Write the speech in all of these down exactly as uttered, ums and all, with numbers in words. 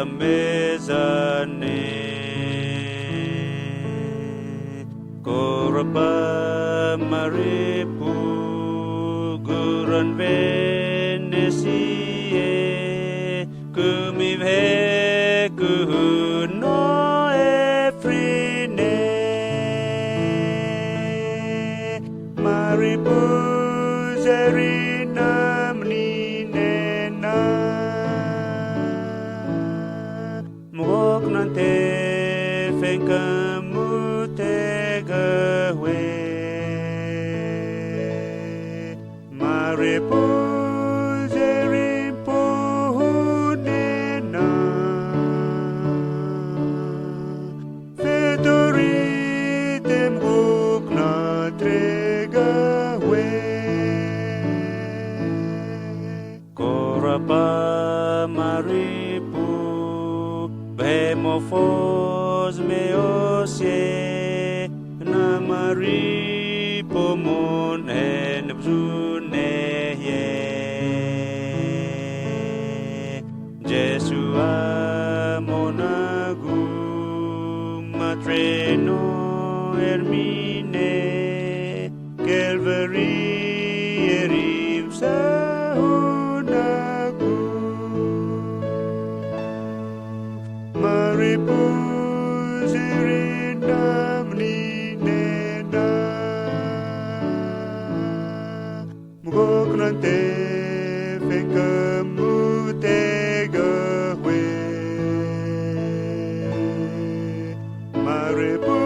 Mezane. Ko rabwa Maripu, kuran Venetie, kumiwe kuno every name. Maripu, zerina mninena. Mokoknan te fengkamu te gawe. Maripu, zerin puhunena. Fetori te mokoknan te gawe. Ko rabwa Maripu, bemo fos me osie, na Maripu mon en bzune ye. Jesu a monaku, ma treno ermine, Calvary erim saunaku. Maripu, zerina mninena. Mokoknan te fengkamu te gawe. Maripu,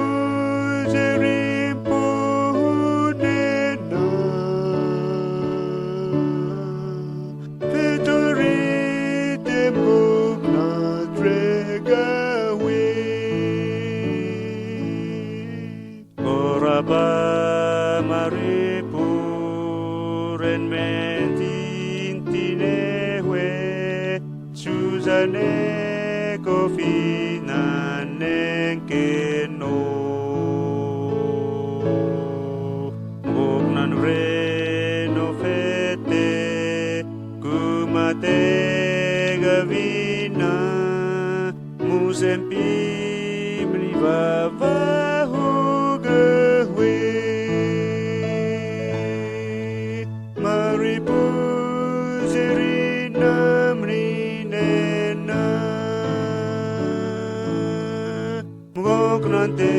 zerin puhunena. Fetori te mokoknan te gawe. Ko rabwa Maripu, ren mentin tinewe, Suzanne ko finanne ngkeno. Mokoknan reno fete, kumate gawina, musempi mni wawahu gawe. Maripu, zerina mninena. Mokoknan te